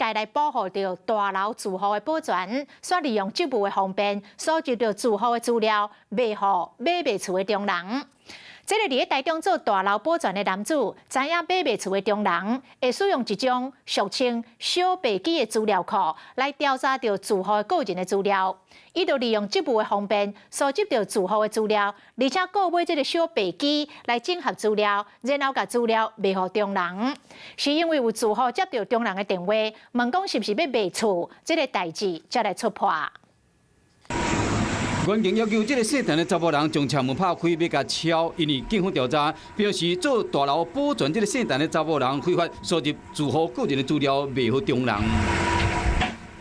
該來保護著大樓住戶的保全，煞利用職務的方便，搜集著住戶的資料，賣予買賣厝的中人。這个佇咧台中做大樓保全的男子，知影買賣厝的中人會使用一種俗稱小白機的資料庫來調查著住戶個人的資料。伊就利用職務的方便，搜集著住戶的資料，而且購買這个小白機來整合資料，然後共資料賣予中人。是因為有住戶接著中人的電話，問講是毋是欲賣厝，這个代誌才來戳破。員警要求這个姓陳的查埔人將車門拍開，欲共敲，因為警方調查表示做大樓保全這个姓陳的查埔人非法收集住戶個人的資料，賣予中人。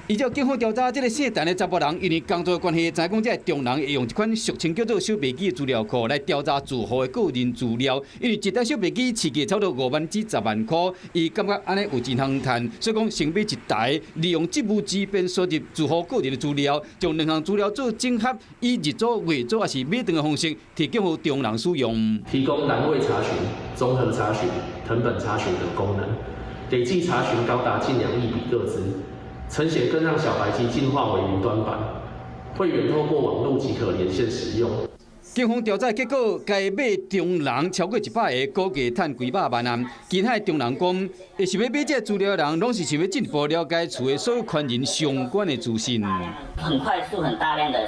依照警方調查，這个姓陳的查埔人因為工作的關係，知講這个中人會用一款俗稱叫做小白機的資料庫來調查住戶的個人資料。因為一台小白機市價差不多5萬至10萬箍，伊感覺按呢有真通趁，所以講先買一台，利用職務之便收集住戶個人的資料，將兩項資料做整合，以日租、月租抑是買斷的方式提供予中人使用。提供欄位查詢、綜合查詢、謄本查詢等功能，累計查詢高達近2億筆個資。呈現更讓小白機進化為雲端版，會員透過網路即可連線使用。警方調查結果，該買中人超過100個，估計趁幾百萬啊！其他的中人講，會想欲買這个資料的人，攏是想欲進一步了解厝的所有權人相關的資訊。很快速、很大量的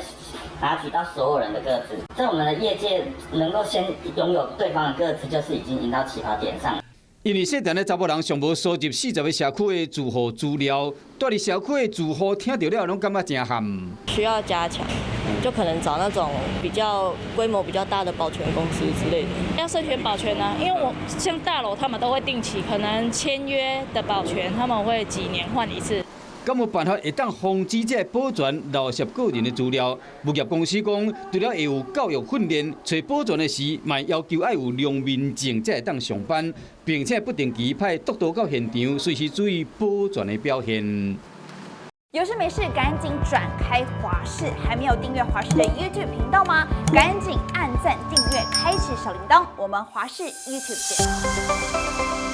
拿取到所有人的個資，在我們的業界能夠先擁有對方的個資，就是已經贏到起跑點上。因為姓陳的查埔人上無搜集40個社區的住戶資料，蹛佇社區的住戶聽著了，攏感覺誠譀。需要加強，就可能找那種比較規模比較大的保全公司之類的。要慎選保全啊，因為我像大樓，他們都會定期可能簽約的保全，他們會幾年換一次。敢有辦法會當防止這个保全漏洩個人的資料？物業公司講，除了會有教育訓練，揣保全的時，嘛要求愛有良民證才會當上班，並且不定期派督導到現場，隨時注意保全的表現。有事沒事趕緊轉開華視，還沒有訂閱華視的 YouTube 頻道嗎？趕緊按讚訂閱，開啟小鈴鐺。我們華視 YouTube 見。